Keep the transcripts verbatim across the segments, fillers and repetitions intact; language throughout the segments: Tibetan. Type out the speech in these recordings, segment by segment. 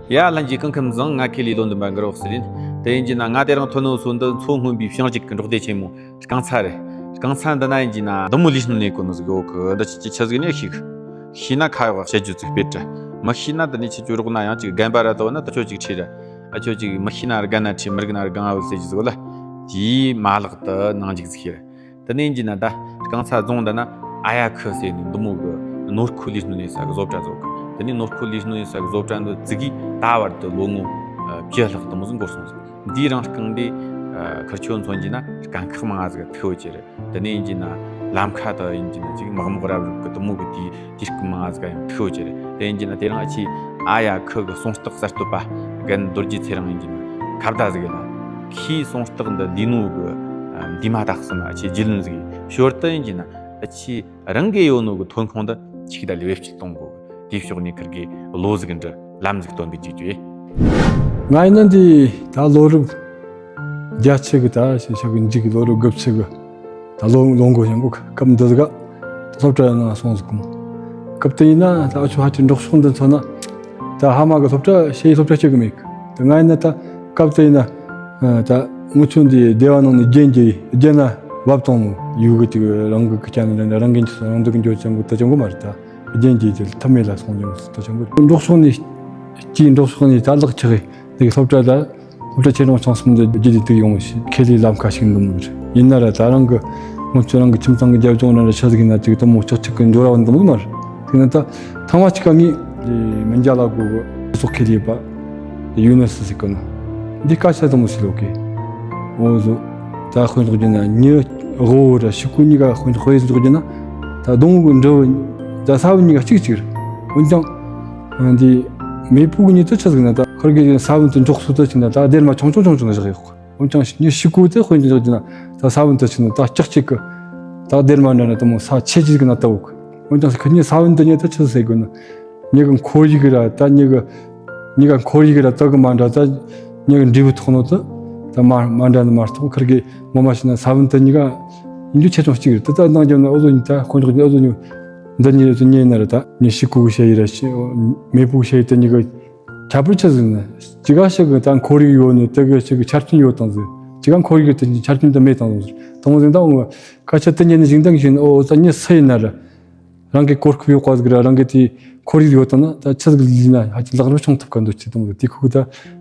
ཡ། ལྷན་རྒྱས་སྐུ་ཁམས་བཟང་། ང་ཁེ་ལས་ལོ་འདུན་པ་གུ་རུ་ཟེར་ཡིན། དེ་ཡིན་གྱི་ན་ང་དེ་རིང་ཐོན་ནོ་སོ་འདི་མཚོ་སྔོན་པོའི་བྱང་ཕྱོགས་ཀྱི་འབྲོག་སྡེ་ཆེན་མོ་རྐང་ཚ་རེད། རྐང་ཚ་འདི་ན་ཡིན་གྱི་ན་འདི་མོ་ལུས་སྣོད་ནས་གོ་ནོ་ཟིག་ཡོད་གི། འདི་ཆི་ཆི་ཆི་ཟིག་ནས་ཤེས་གི། ཤེས་ན་ཁ་ཡོག་བཤད་རྒྱུ་ཚིག་སྤེལ་དྲ། མི་ཤེས་ན་འདི་ནས་ཆི་ཆོ་རོགས་ན་ཡང་ཅིག་རྒན་པ་ར་དོ་ན་དུ་ཆོ་ཅིག་ཁྲིད་ར། ཨ་ཆོ་ཅིག་མི་ཤེས་ན་རྒན་ན་ཁྲིད། མི་རིག་ན་རྒན་ཨ་བུ་ཟེར་རྒྱུ་ཟིག་ལ། དེའི་མ་ལག་ཏུ་ནང་འཇུག་ཟིག་ཤེས་ར། དེ་ནས་ཡིན་གྱི་ན་ད་རྐང་ཚ་རྫོང་འདི་ན་ཨ་ཡ་ཁུ་ཟེར་ནས་འདི་མོ་གི་ནོར་ཁུ་ལུས་སྣོད་ནས་ས་གི་བཟོ་གྲྭ་བཟོ་གི། དེ་ནས་ནོར་ཁུ་ལུས་སྣོད་ནས་ས་གི་བཟོ་གྲྭ་འདི་བཙུགས་གི་ད་བར་དུ་ལོ་ངོ་བཅུ་ལྷག་དུ་མོ་ཟིག་འགོར་སོང་ཟིག། འདིའི་རིང་རྐང་འདི་ཁུར་ཆོ་མཚོན་གྱི་ན་དཀའ་ཁག་མང་ང་ཟིག་ཐུག་ཡོད་ཀྱི་རེད། དེ་ནས་ཡིན་གྱི་ན་ལམ་ཁ་དུ་ཡིན་གྱི་ན་ཅིག་མག་མོག་རབ་རིབ་གི་དུ་མོ་གི་དེའི་དུས་སྐབས་མང་ང་ཟིག་ཡང་ཐུག་ཡོད་ཀྱི་རེད། དེ་ཡིན་གྱི་ན་དེ་རིང་ཨ་ཆི་ཨ་ཡ་ཁུ་གི་སྲུང་སྟག་གསར་གཏོད་པ་རྒན་རྡོ་རྗེ་ཚེ་རིང་ཡིན་གྱི་ན་ཁ་བརྡ་ཟིག་ལ། ཁིའི་སྲུང་སྟག་འདི་ལུས་ནོ་གི་འདི་མ་དག་སོང་ན་ཨ་ཆི་རྒྱུས་ལོན་ཟིག་ཡིན། ཞོར་དུ་ཡིན་གྱི་ན་ཨ་ཆི་རང་གི་ཡོད་ནོ་གི་ཐོན་ཁུངས་འདི་ཆིག་ད་ལས་བེད་སྤྱོད་གཏོང་དགོས། དེའི་ཕྱོགས་ནས་ཁུར་གི་བློ་ཟིག་འདྲི་ལམ་ཟིག་སྟོན་གི་འཇུག་རྒྱུ་ཡིན། ང་ཡིན་ན་འདི་ད་ལོ་རབས་བརྒྱད་ཅུ་གི་ད་ཞེ་ཞག་གི་འཇིག་གི་ལོ་རབས་དགུ་བཅུ་གི་ད་ལོ་ལོ་འགོ་ཞིང་གི་སྐབས་འདི་ཟིག་ག་ད་སློབ་གྲྭ་ནང་སོང་ཟིག་གི། སྐབས་དེ་ཡིན་ན་ད་ཨ་ཆུ་ཧ་ཅི་འབྲོག་ཕྱོགས་འདི་མཚོན་ན་ད་ཧ་མ་གི་སློབ་གྲྭ་ཞེ་ཡི་སློབ་གྲྭ་སྐྱེ་གི་མེད་གི། ད་ང་ཡིན་ན་ད་སྐབས་དེ་ཡིན་ན་ད་ངུ་ཆུ་འདི་སྡེ་བ་ནང་ནས་རྒྱན་གྱི་རྒྱན་ན་བབ་དང་ཡུ་གི་ཅིག་རང་གི་ཀི་ཅན་རང་གི་འཇིག་སོང་རང་འདུག་གི་འཇོག་ཅན་གི་ད་ཅན་གི་མ་རེད། ད་རྒྱན་གྱི་ཅིག་ཐབས་མེད་ལ་སོང་ཡོང་ད་ཅན་གི་འབྲོག་ཕྱོགས་ནས་སྐྱིད་འབྲོག་ཕྱོགས་ནས་ད་ལག་ཆགས་ཡི་དེ་གི་སློབ་གྲྭ་ལ་སློབ་གྲྭ་ཆེ་འབྲིང་ཆུང་གསུམ་དུ་རྒྱུད་དེ་དུ་ཡོང་ཞིང་ཁེ་ལས་ལམ་ཁ་ཞིག་འདུམ་རེད། ཡིན་ན་ར་ད་རང་གི་སྔོན་ཚོད་རང་གི་ཁྱིམ་ཚང་གི་རྒྱབ་ལྗོངས་ན་ར་ཆ་ཟིག་ཡིན་ན་ཅིག་དུ་མོ་ལྕགས་ཅིག་གི་འབྱོར་བ་འདུམ་མ་རེད། དེ་ན་ད་ཐང་བ་ཅིག་ག་ངས་མི་འཇལ་ལ་དགོས་གི་སོགས་ཁེ་ལས་པ་ཡུ་ནེ་སི་ཟིག་གི་ན་འདི་སྐད་ཆ་དུ་མོ་ཞིག་ལོག་གི་འོ་བཟོ་ད་དཔེ་འཇོག་རྒྱུ་ན་ཉི་དབུ་ར་ཤི་ཀུ་གཉིས་ཀ་དཔེ་འཇོག་དཔེ་འཇོག་རྒྱུ་ན་ད་སྡོང་བོ་གི་འབྲུ་བོ་ད་ས་བོན་གཉིས་ཀ་གཅིག་གཅིག་རེད། འོན་ཀྱང་འདི་མེ་ཕུག་གཉིས་དུ་ཆ་ཟིག་ན་ད་ཁུར་གི་ས་བོན་དུ་འཇོག་སུ་དུ་ཅིག་ན་ད་སྡེར་མ་ཆུང་ཆུང་ཆུང་ཆུང་བཞག་ཡོད། འོན་ཀྱང་ཉི་ཤི་ཀུ་དེ་དཔེ་འཇོག་རྒྱུ་ན་ད་ས་བོན་དུ་ཅིག་ན་ད་ལྕགས་གཅིག་གི་ད་སྡེར་མ་འདྲ་ན་དུ་མོ་ས་ཆེ་ཅིག་གི་ན་ལྟ་བུ་གི། འོན་ཀྱང་ཁུར་གཉིས་ས་བོན་དུ་གཉིས་དུ་ཆི་ཟེར་དགོས་ན། གཉིས་ཀ་ཁོར་ཡུག་ར་ད་གཉིས་ཀ་གཉིས་ཀ་ཁོར་ཡུག་ར་དུ་གི་མ་འདྲ་ད་གཉིས་ཀ་འབྲས་བུ་ཐོག་ནོ་དུ་ད་མ་མ་འདྲ་ནི་མ་གཏོགས་ཁུར་གི་ངོ་མ་བྱས་ན་ས་བོན་དུ་གཉིས་ཀ་ཡིན་རྒྱུ་ཆེ་ཆུང་གཅིག་རེད། དུ་ད་ནང་རྒྱབ་ན་འུ་ཚོ་གཉིས་ད་དཔེ་འཇོག་རྒྱུ་འུ་ཚོ་གཉིས་འདི་གཉིས་འུ་ཚོ་གཉིས་ཡིན་ན་ར་ད་ཉི་ཤི་ཀུ་གི་ཤ་ཡི་ར་ཤི་མེ་ཕུག་གི་ཤ་ཡི་དུ་གཉིས་ཀ་ཁྱད་པར་ཆི་ཟིག་ན་ཅི་ག་ཞིག་གི་ད་ཁོར་ཡུག་ཡོད་ནི་དུ་གི་ཞིག་གི་ཆ་རྐྱེན་ཡོད་དང་ཟིག་ཅི་ག་ཁོར་ཡུག་དུ་ཆ་རྐྱེན་དུ་མེད་དང་ཟིག་དང་ཟིག་ད་འུ་ཁ་ཆ་དུ་གཉིས་ནི་ཞིང་དང་ཞིང་འོ་ད་གཉིས་སུ་ཡིན་ན་ར། རང་གི་གོ་སྐབས་ཡོད་པ་ཟིག་ར་རང་གི་དེ་ཁོར་ཡུག་ཡོད་དང་ན་ད་ཆི་ཟིག་ལས་ན་ཧ་ཅང་ལག་རོགས་ཆུང་ཐུབ་ག་འདུག་ཅི་དང་དེ་ཁུག་ད་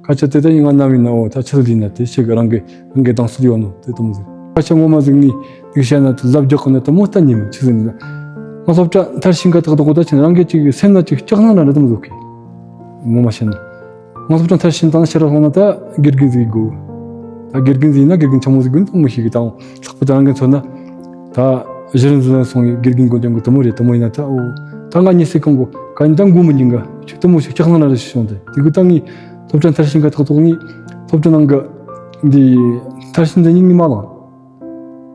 ཁ་ཆ་དེ་ད་ཡིན་ང་ནམ་ཡིན་ན་འོ་ད་ཆི་ཟིག་ལས་ན་དེ་ཞིག་རང་གི་རང་གི་གདེང་ཚོད་ཡོད་ནོ་དེ་དང་ཟིག་ཁ་ཆ་ངོ་མ་ཟིག་ནི་དེ་བཤད་ན་དེ་ལབ་རྒྱག་གི་ན་དེ་མོ་ད་ཉིན་ཆི་ཟིག་ནི་ང་སློབ་གྲྭ་མཐར་ཕྱིན་ག་ཐག་ཐག་གོ་ད་ཆི་རང་གི་ཅིག་སེམས་ན་ཅིག་སྐྲག་སྣང་ར་འདྲ་དེ་མོ་ཟིག་གི་ངོ་མ་བཤད་ན། ང་སློབ་གྲྭ་མཐར་ཕྱིན་དང་ཕྱིར་ལ་སོང་ན་ད་དགེ་རྒན་ཟིག་དགོས། ད་དགེ་རྒན་ཟིག་ཡིན་ན་དགེ་རྒན་ཆེན་མོ་ཟིག་དགོས་ནི་མི་ཤེས་གི་དང་ལྷག་པར་དུ་རང་གི་མཚོན་ན། ད་གཞི་རིམ་ཟིག་ལ་སོང་བའི་དགེ་རྒན་དགོས་ཀྱང་གི་དུ་མོ་རེད། དུ་མོ་ཡིན་ན་ད་འོ་ད་ང་གཉིས་སྲིད་གང་གོ་ག་ནི་ད་མགོ་མི་འགྱིང་ག་ཆུ་དུ་མོ་ཞིག་ལྕགས་སྣང་ལ་རེ་ཞིག་བྱུང་སྟེ་དེ་གི་ད་ངས་སློབ་གྲྭ་མཐར་ཕྱིན་ག་ཐག་ཐོག་ངས་སློབ་གྲྭ་ནང་གི་འདི་མཐར་ཕྱིན་འཛིན་ཉིན་ངས་མ་ལངས།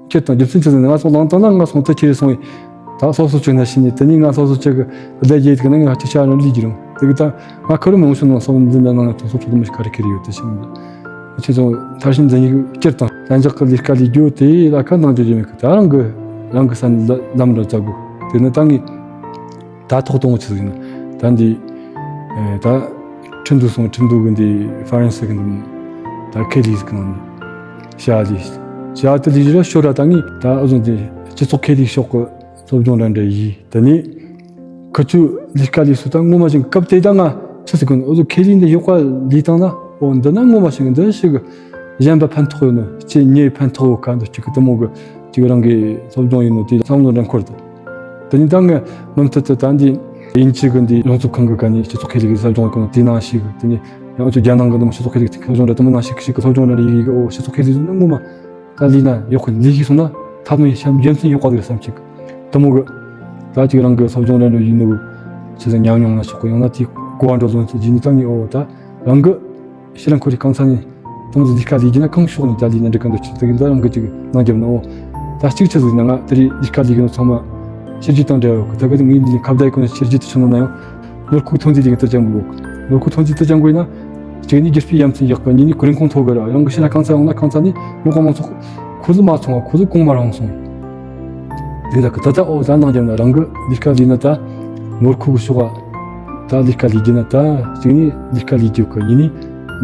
ཁྱེད་དང་རྒྱུ་མཚན་ཅི་ཟེར་ན་ང་ཚོ་ལང་དང་ན་ང་སོང་དུ་ཁྱེར་སོང་བས་ད་སོ་སོ་ཆོས་ན་ཤི་ནས་དེ་ནས་ང་སོ་སོ་ཆོས་གི་བསྡད་རྒྱུ་ཡིན་ན་ང་ཅི་བྱ་རུང་ལུས་ཀྱི་རུང་དེ་གི་ད་ང་ཁུ་རུ་མང་ཤོས་ནང་སོ་འཛིན་ལ་ནང་ལ་དུ་སོ་ཆོས་དུ་མི་ཤི་ཁ་རི་ཁེ་རི་ཡོད་དེ་ཤི་མི་འདུག་ཁྱེད་ཚོ་མཐར་ཕྱིན་འཛིན་ཡིག་སྤྱིར་དང་ལྷན་འཇགས་ཀྱི་ལས་ཀ་ལས་རྒྱུ་དེ་ལ་ཁ་འདང་རྒྱུ་རྒྱུ་མེད་གི་ད་རང་གི་རང་གི་ས་ནས་ལམ་འགྲོ་བྱ་དགོས། དེ་ནི་ད་ངས་ད་ཐོག་གཏོང་བ་ཆི་ཟིག་ཡིན་ད་འདི་ད་ཁྲིན་ཏུ་སོང་ཁྲིན་ཏུ་གི་འདི་ཧྥ་རན་སི་གི་འདི་ད་ཁེ་ལི་ཟིག་གི་ནང་ནས་བྱ་ལས་བྱ་དེ་ལས་ར་ཤོར་ར་ད་ངས་ད་ཨ་ཟོན་དེ་སྤྱི་ཚོགས་ཁེ་ལི་ཤོག་གི་སློབ་སྦྱོང་ར་འདྲ་ཡིས་དེ་ནས་ཁུ་ཆུ་ལས་ཀ་ལས་སུ་ད་ངོ་མ་བཞིན་སྐབས་དེ་ད་ང་ཆི་ཟིག་གི་ཨ་ཟོ་ཁེ་ལི་འདི་ཡོག་པ་ལས་བཏང་ན་ཨོ་འདི་ན་ངོ་མ་བཞིན་འདི་ཞིག་གཞན་པ་ཕན་ཐོགས་ཡོད་ནོ་ཁྱེད་ཉེ་ཕན་ཐོགས་ཡོད་ཁ་འདི་གཅིག་གི་དུ་མོ་གི་གཅིག་རང་གི་སློབ་སྦྱོང་ཡིན་ནོ་དེ་བསམ་བློ་འདྲ་འཁོར་ད། དེ་ནས་ད་ངས་མུ་མཐུད་དུ་ད་འདི་དབྱིན་ཇི་གི་འདི་ཡོངས་འཛུགས་ཁང་གི་ག་ནས་སྤྱི་ཚོགས་ཁེ་ལས་ཀྱི་གསར་སྦྱོང་གི་དེ་ནང་ཞིག་དེ་ནས་ཡང་ཚོ་རྒྱ་ནང་གི་འདི་མོ་སྤྱི་ཚོགས་ཁེ་ལས་ཀྱི་སློབ་སྦྱོང་འདྲ་དུ་མོ་ནང་ཞིག་ཞིག་གི་སློབ་སྦྱོང་འདྲ་ཡིག་ཡིག་ཨོ་སྤྱི་ཚོགས་ཁེ་ལས་ཀྱི་ངོ་མ་ད་ལས་ན་ཡག་གི་ལས་ཤིག་སོང་ན་ཐབས་མེད་བྱམས་རྒྱུ་མཚན་ཡག་པ་ཟིག་བསམ་ཅིག་དུ་མོ་གི་ད་ཅིག་རང་གི་སློབ་སྦྱོང་འདྲ་འདྲ་ཡིན་ནོ་ཆི་ཟིག་ཉམས་མྱོང་ན་ཆོག་གི་ཡང་ན་དེ་གོ་བ་འགྲོ་ལོན་ཚོ་རྗེས་ནས་ད་ངས་ཨོ་ད་རང་གི་ཤི་རང་ཁོ་རི་གང་ས་ནས་དུང་ཟི་ལི་ཁ་ལི་གི་ན་གང་ཤོག་ནས་ད་ལི་ན་འདྲི་གང་དུ་ཆི་ད་གི་ད་རང་གི་ཅིག་ནང་རྒྱབ་ན་ཨོ་ད་གཅིག་ཆི་ཟིག་ན་ང་ད་རི་ལི་ཁ་ལི་གི་ན་ཚང་མ་ཕྱི་རྒྱུ་དང་འབྲེལ་བ་ད་གི་ངའི་འདི་ནས་ཁ་བརྡ་གོ་ན་ཕྱི་རྒྱུ་དུ་ཆུ་ནང་ན་ཡང་ནོར་ཁུག་ཐོན་རྫས་ལི་གི་ད་ཅང་གོ་ནོར་ཁུག་ཐོན་རྫས་ད་ཅང་གོ་ཡིན་ན་གཅིག་ནི་རྒྱུ་སྤུས་ཡ་མཚན་ཡག་གི་གཉིས་ནི་གོ་རིན་གོང་མཐོ་གི་ར་རང་གི་ཤི་ན་གང་ས་ཡོང་ན་གང་ས་ནས་ནོར་གོང་མང་ཚོགས་ཁོ་ཚོ་མ་ཚོང་བ་ཁོ་ཚོ་གོང་མ་རང་སོང་། དེ་ལ་གི་ད་ད་ཨོ་ད་ནང་རྒྱབ་ན་རང་གི་ལི་ཁ་ལི་ན་ད་ནོར་ཁུག་གི་ཤོག་ག་ད་ལས་ཀ་ལས་རྒྱུ་ན་ད་གཅིག་ནས་ལས་ཀ་ལས་རྒྱུ་གི་ཡིན་ནི་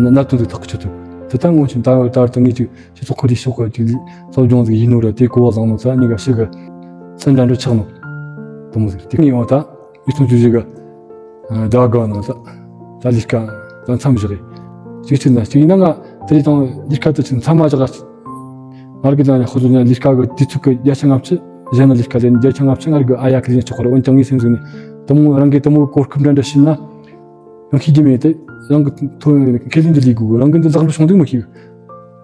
གནད་དོན་ཟིག་ཐག་གཅོད་ཐུབ། དེ་ལྟར་སྔོན་ཆད་ད་ད་ད་ངས་ཅིག་སྤྱི་ཚོགས་ཁོར་ཡུག་ཕྱོགས་གི་ཅིག་སློབ་སྦྱོང་ཟིག་ཡིན་ནོ་ར་དེ་གོ་བ་བཟང་ནོ་ས་གཉིས་ཀ་ཞིག་གི་སེམས་འདྲ་འགྲོ་ཆགས་ནོ་དུ་མོ་ཟིག་དེ་ངས་ཡོང་ད་ཉིས་སྟོང་བཅུ་བཞི་གི་ཟླ་དགུ་ནང་ས་ད་ལས་ཀ་ད་མཚམས་བཞག་གི་ཅིག་ཅིག་ན་ཅིག་ཡིན་ན་ང་དེ་རིང་ལས་ཀ་དུ་ཅིག་མཚམས་མ་བཞག་ག་ང་རང་གི་ད་ནི་ཧོ་ཟོ་ན་ལས་ཀ་གི་དུས་ཚོད་གི་བརྒྱ་ཆ་ལྔ་བཅུ་གཞན་ན་ལས་ཀ་ལས་བརྒྱ་ཆ་ལྔ་བཅུ་ང་རང་གི་ཨ་ཡག་གི་ལས་ཆོག་གི་རེད། འོན་ཀྱང་ངའི་སེམས་ཟིག་ནས་དུ་མོ་རང་གི་དུ་མོ་གི་གོ་སྐབས་འདྲ་འདྲ་ཤེས་ན་ཡང་ཤེས་ཀྱི་མེད་དེ་རང་གི་ཐོ་ཁེ་ལིན་འདི་ལས་དགོས་རང་གི་འདི་ལག་འགྲོ་བྱུང་འདུག་མི་ཤེས།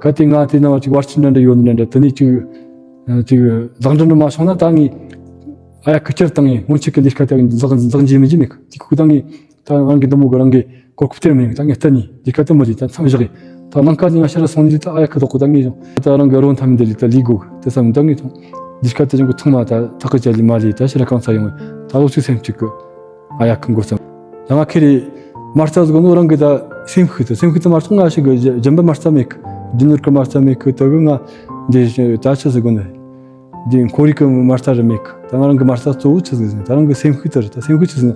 གལ་ཏེ་ང་དེ་ན་བ་ཅིག་བར་ཆད་འདྲ་འདྲ་ཡོད་འདྲ་འདྲ་དེ་ནས་ཅིག་ཅིག་ལག་འདྲ་འདྲ་མ་བྱུང་ན་ད་ངས་ཨ་ཡག་གི་ཁྱེར་བཏང་ངས་སྔོན་ཆད་གི་ལས་ཀ་དེ་ལག་ལག་འཇལ་མི་བྱེད་མེད་གི་དེ་ཁུག་ད་ངས། ད་རང་གི་འདི་མོ་གི་རང་གི་གོ་སྐབས་སྟེར་མི་ཡོང་ད་ངས་བསྟན་ནས་འདི་ག་དུ་མི་ལས་ད་མཚམས་བཞག་གི་ད་ལང་ཀ་ལས་ང་ཕྱིར་སོང་རྗེས་ད་ཨ་ཡག་གི་དོག་གི་ད་ངས་ཡོང་ད་རང་གི་རོ་འཐམ་འདི་ལས་ད་ལས་དགོས་གི་དེ་བསམ་ད་ངས་ཐོང་འདི་ག་དུ་ཡོང་གི་ཚང་མ་ད་ཐག་གི་ཅ་ལས་མ་ལས་ད་ཕྱིར་གང་ས་ཡོང་ད་ལོ་ཚིགས་སེམས་གཅིག་གི་ཨ་ཡག་གི་འགོ་བརྩམས་ད་ང་ཁེ་རེ་མ་རྩ་ཟིག་ནོ་རང་གི་ད་སེམས་ཤུགས་ད་སེམས་ཤུགས་ད་མ་ཐོང་ང་ཞིག་གི་རྒྱན་པ་མ་རྩ་མེད་གི་རྒྱུ་ནོར་གི་མ་རྩ་མེད་གི་ད་གི་ང་འདི་ད་ཆི་ཟིག་གོ་ནི། འདི་ཁོར་ཡུག་གི་མ་རྩ་རུ་མེད་གི་ད་ང་རང་གི་མ་རྩ་གཙོ་བོ་ཆི་ཟིག་ཟིན་ད་རང་གི་སེམས་ཤུགས་དེ་རེད། ད་སེམས་ཤུགས་ཆི་ཟིན་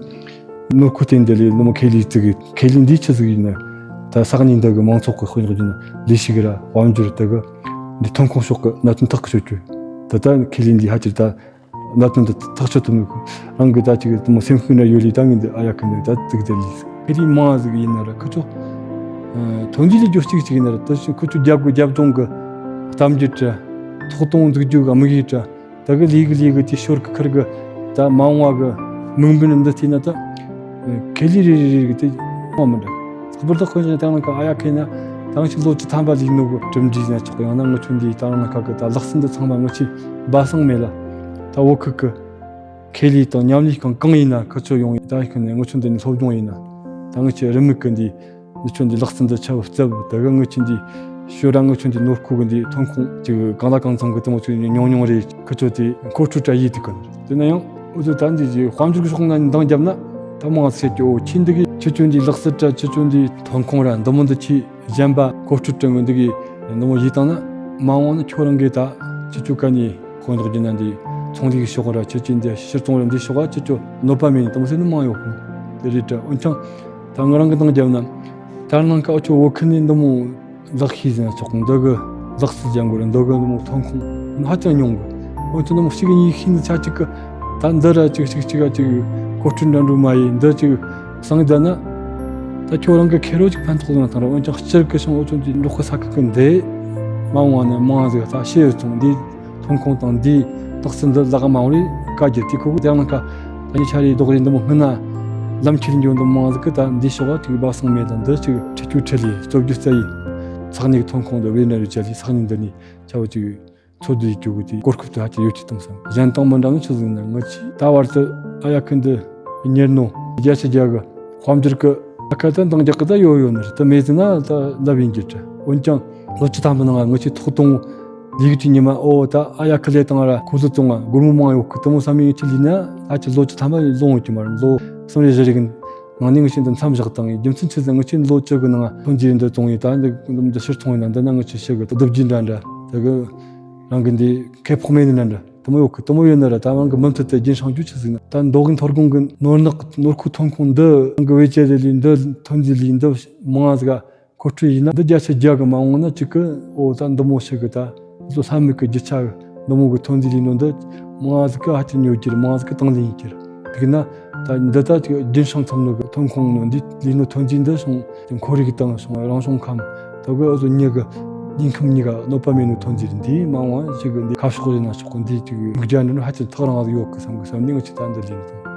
ནོར་ཁུ་སྟེང་འདི་ལས་ལོ་མ་ཁེ་ལི་ཙི་གི་ཁེ་ལི་འདི་ཆི་ཟིག་ཡིན་ན་ད་ས་གནས་འདི་གི་མང་ཚོགས་ཀྱི་དཔོན་གྱི་ནང་ལས་ཞིག་ར་དཔལ་འབྱོར་དེ་གི་འདི་ཐོན་ཁུངས་ཕྱོགས་གི་གནད་དོན་ཐག་གི་ཆོད་རྒྱུ་ད་ད་ཁེ་ལི་འདི་ཧ་ཅིར་ད་གནད་དོན་འདི་ཐག་ཆོད་དུ་མེད་གི་རང་གི་ད་ཅིག་དུ་མོ་སེམས་ཤུགས་འདྲ་ཡོད་ལི་ད་ངས་འདི་ཨ་ཡག་གི་འདི་ད་ཙིག་དེ་ལི་ཁེ་ལི་མང་ཟིག་ཡིན་ན་ར་ཁི་ཆོ་ཐོན་རྫས་ལས་རྒྱུ་གཅིག་ཅིག་ཡིན་ན་ར་ད་ཁི་ཆོ་རྒྱབ་གི་རྒྱབ་ལྗོངས་གི་གཏམ་རྒྱུད་དྲ་ཐོག་གཏོང་འཛུགས་རྒྱུ་གི་དམིགས་ཡུལ་དྲ། ད་གི་ལི་གི་ལི་གི་དེ་ཞོར་གི་ཁར་གི་ད་མ་འོངས་བ་གི་དམིགས་འབེན་འདི་བལྟས་ན་ད་ཁེ་ལི་རེ་རེ་རེ་གི་དེ་མ་མི་འདྲ། ལྷག་པར་དུ་དཔེར་ན་ད་ང་གི་ཨ་ཡག་གི་ན་ད་ང་ཅིག་ལོ་བཅུ་ཐམ་པ་ལི་ནོ་གི་གྲུབ་འབྲས་ན་ཆོག་ཡང་ན་ངི་ཆོ་འདི་ད་ང་ཁ་གི་ད་ལག་སྲིན་འདི་ཚང་མ་ངི་ཆོ་སྦ་གསང་མེད་ལ། ད་བོད་ཁུལ་གི་ཁེ་ལི་དང་མཉམ་ལས་ཁང་གང་ཡིན་ན་ཁི་ཆོ་ཡོང་ཡིན་ད་ཁི་ནས་ངི་ཆོ་འདི་ནས་སློབ་སྦྱོང་ཡིན་ན་ད་ངི་ཆོ་རི་མིག་གི་འདི། འདི་ཆོ་འདི་ལག་རྩལ་འདི་ཆ་བོ་སྟབས་ད་གི་ངི་ཆོ་འདི་ཞོ་ར་ངི་ཆོ་འདི་ནོར་ཁུ་གི་འདི་ཐོན་ཁུངས་ཅིག་གང་ལ་གང་འཚམ་གི་དེ་མོ་ཆོ་ཉུང་ཉུང་རེད། ཁི་ཆོ་དེ་མཁོ་སྤྲོད་དྲ་ཡིད་དུ་གི་ནོར་དེ་ན་ཡང་འུ་ཚོ་ད་འདི་ཅིག་དཔལ་འབྱོར་གི་ཕྱོགས་ན་འདང་བརྒྱབ་ན་ད་མང་ཟེར་གྱི་འོ་ཁྱི་འདི་གི་ཁྱི་ཆོ་འདི་ལག་རྩལ་དྲ་ཁྱི་ཆོ་འདི་ཐོན་ཁུངས་ར་འདི་མོ་འདི་ཁྱི་གཞན་པ་མཁོ་སྤྲོད་དྲ་ངི་འདི་གི་འདི་མོ་ཡིད་བཏང་ན་མ་འོངས་ན་ཁྱོད་རང་གི་ད་ཁྱི་ཆོ་ག་ནི་དཔོན་རོགས་རྒྱུ་ན་འདི་ཚོང་ལས་ཀྱི་ཕྱོགས་ར་ཁྱི་ཆོ་འདི་ཕྱིར་ཚོང་ར་འདི་ཕྱོགས་ར་ཁྱི་ཆོ་གནོད་པ་མེད་ནི་དེ་མོ་ཟེར་ནི་མང་ཡོད་གི་དེ་རེད་དྲ་འོན་ཀྱང་། ད་ང་རང་གི་འདང་བརྒྱབ་ན། ད་ནང་ཀ་འུ་ཆོ་བོད་ཁུལ་ནས་འདི་མོ་ལག་ཤེས་ཟིན་ཆོག་འདི་གི་ལག་རྩལ་སྦྱང་དགོས་རེད། འདི་གི་འདི་མོ་ཐོན་ཁུངས་ཧ་ཅང་ཉུང་གི་འོན་ཀྱང་འདི་མོ་གཅིག་གཉིས་ཤེས་འདི་ཆ་གཅིག་གི་ད་འདི་ར་གཅིག་གཅིག་གཅིག་ག་གཅིག་གོ་སྤྲོད་འདྲ་འགྲོ་མ་ཡིན་འདི་གཅིག་སང་བསྡད་ན། ད་ཁྱོད་རང་གི་ཁེ་རོ་གཅིག་ཕན་ཐོགས་ཟིན་ཐང་ར་འོན་ཀྱང་སྤྱིར་གི་ཤིང་འུ་ཆོ་འདི་འབྲོག་གི་ས་ཁུལ་གི་འདི་མ་འོངས་ནས་མང་ཟིག་ད་ཤེས་ཡོད་ཚོང་འདི། ཐོན་ཁུངས་དང་འདིའི་ལག་རྩལ་འདི་ལག་མ་འོང་རེ་བཀའ་བརྒྱུད་དེ་ཁོ་གི་དེ་ནང་ཁ་ད་ནི་ཆ་རེ་རྡོག་རེ་འདི་མོ་སྔོན་ན་ལམ་ཁྱེར་འགྱོ་འདི་མང་ཟིག་གི་ད་འདི་ཤོག་ཨ་ཅིག་སྦ་གསང་མེད་ད་འདི་ཅིག་ཁྲི་ཆུ་ཁྲི་ལི་རྩོད་རྒྱུ་རྩ་ཡི་ཚགས་ནི་གི་ཐོན་ཁུངས་འདི་བེད་ན་རེ་བྱ་ལི་ཚགས་ནི་འདི་ནི་ཆ་བོ་ཅིག་འཚོ་བསྡུ་ཡི་རྒྱུ་གི་དེ་གོ་སྐབས་དེ་ཧ་ཅང་ཡོད་ཅིག་གཏོང་སམ་གཞན་དང་མི་འདྲ་ནི་ཆི་ཟིག་ན་ངི་ཆི་ད་བར་དུ་ཨ་ཡ་ཁི་འདི་གཉེར་ནོ་རྒྱ་ཆེ་རྒྱ་གི་དཔལ་འབྱོར་གི་ཨ་ཁ་ད་འདང་རྒྱག་གི་ད་ཡོད་ཡོད་ནི་རེད། ད་མེད་ཟིན་ན་ད་ལབ་ཡིན་གྱི་ད་འོན་ཀྱང་ལོ་བཅུ་ཐམ་པའི་ནང་ང་ངི་ཆི་ཐོག་གཏོང་ལས་ཀྱི་ཉི་མ་ཨོ་ད་ཨ་ཡ་ཁི་ལས་དང་ར་ཁོ་ཚོ་བཙོང་ང་སྒོར་མོ་མང་ཡོད་གི་དེ་མོ་བསམ་ཡོད་ཀྱི་ལི་ན་ད་ཅི་ལོ་བཅུ་ཐམ་པ་ལོང་ཡོད་ཀྱི་མ་རེད། ལོ་གསུམ་རེ་བཞི་རེ་གི་ནང་ནས་ངི་ཆི་འདི་མཚམས་བཞག་བཏང་ཡི་རྒྱུ་མཚན་ཆི་ཟེར་ངི་ཆི་ལོ་བཅུ་གི་ནང་ཐོན་རྫས་འདི་བཙོང་ཡི་ད་འདི་འདི་ཕྱིར་ཚོང་ཡི་ན་འདི་ན་ངི་ཆི་ཤི་གི་བསྡུ་རྒྱུ་འདྲ་འདྲ་དེ་གི་རང་གི་འདི་ཁེ་ཕོག་མེད་ནི་འདྲ་འདྲ་དེ་མོ་ཡོད་གི་དེ་མོ་ཡོད་ན་ར་ད་རང་གི་མུ་མཐུད་དེ་རྒྱུན་བསྲིང་རྒྱུ་ཆི་ཟིག་ན་ད་མདོ་དབུས་མཐོ་སྒང་གི་ནོར་ནག་ནོར་ཁུག་ཐོན་ཁུངས་འདི་རང་གི་བེད་སྤྱད་ལས་འདི་ཐོན་རྫས་ལས་འདི་མང་ཟིག་ག་མཁོ་སྤྲོད་ཡིན་ན་འདི་བརྒྱ་ཆ་བརྒྱ་གི་མ་འོངས་ན་གཅིག་གི་འོ་ད་འདི་མོ་ཞིག་གི་ད་ལོ་ལྷ་མིག་གི་རྒྱུ་ཆ་གི་འདི་མོ་གི་ཐོན་རྫས་ལས་ནོ་འདི་མང་ཟིག་གི་ཧ་ཅང་ཉོ་རྒྱུ་རེད། མང་ཟིག་གི་དང་ལེན་ཡིན་རྒྱུ་རེད། དེ་ན་ད་འདི་ད་ཅིག་རྒྱུན་བསྲིང་ཚང་ནོ་གི་ཐོན་ཁུངས་ནོ་འདི་ལས་ནོ་ཐོན་རྫས་འདི་སོང་དེ་ཁོར་ཡུག་དང་སོང་རང་བྱུང་ཁམས་ད་གི་འོ་ཟོ་མྱི་གི་ཉིན་ཁམས་གཉིས་ཀ་གནོད་པ་མེད་ནོ་ཐོན་རྫས་རེད། འདི་མང་བ་ཞིག་གི་འདི་ཁ་ཕྱོགས་ཡིན་ན་ཕྱོགས་གི་འདི་ཅིག་མིག་རྒྱ་འདི་ནི་ཧ་ཅང་ཐག་རིང་ཟིག་ཡོད་གི་བསམ་གི་བསམ་ནི་ང་ཅིག་ད་འདི་ལས་ནི་དང་